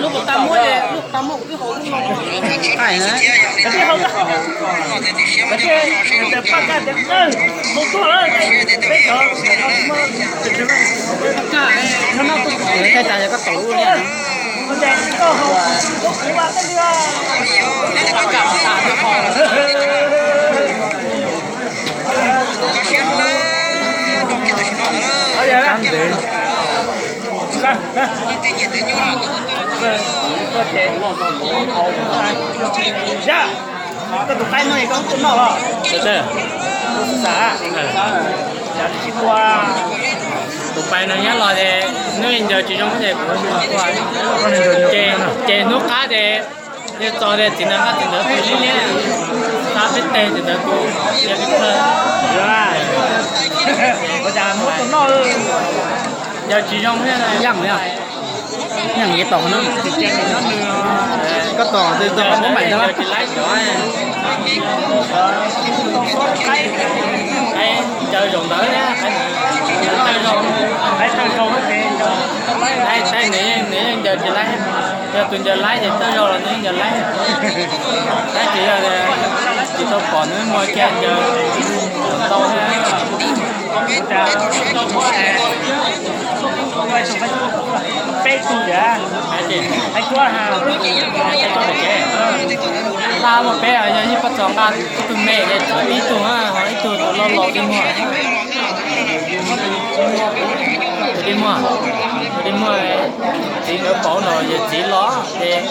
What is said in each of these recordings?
Lub pas tas muab, lub pas tas muab kuv twb haus lub no. Tsis haus na. Pab kaj tias, hau tuaj, peb cov no no tus, koj tas yog koj tau lub li. Kab ntev. Koj tus qaib no es koj tus noj los? Tus pais no nyob los ces hnub ncaws tsis zoo ces kuv tua. Ces hnub qab ces yog txog tias txiv ntawd nqa txiv ntawd tus liab liab, xa peb teg txiv ntawd tus liab pib plawg. Ua cas muab tus noj? Ncaws tsis zoo thiab. Yeej, yeej yeej tom no. Koj tom, tom muab maim ntag. Ncaws tsis laib cov. Ncaws zoo ntawd thiab, nws yeej ncaws tsis laib. Yog tus ncaws laib ces tawj zaug los nws yeej ncaws laib. Tab sis yog tsis tau pom nws muag kiag ncaws ntau thiab. Peb tug tiag, hais tias, hais tias, hais tias, nqa muaj peb, yog ib pob txog nqa ib tug me ces tshuav ib tug, ho ib tug tus loj los li muag. Tus li muag, tus li muag, txiv nkawd pauv los yawg txiv los ces,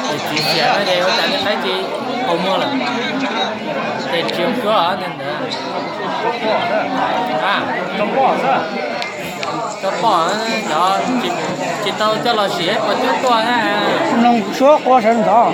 yawg txiv xiam no ces ua cas nws qaib tsis haus muag lawm, ces tsis zoo cuab nws ntawd. Tso pom, cov tsis tau coj los sim puas cuab tuaj na. Mloog suab qua sawv ntxov.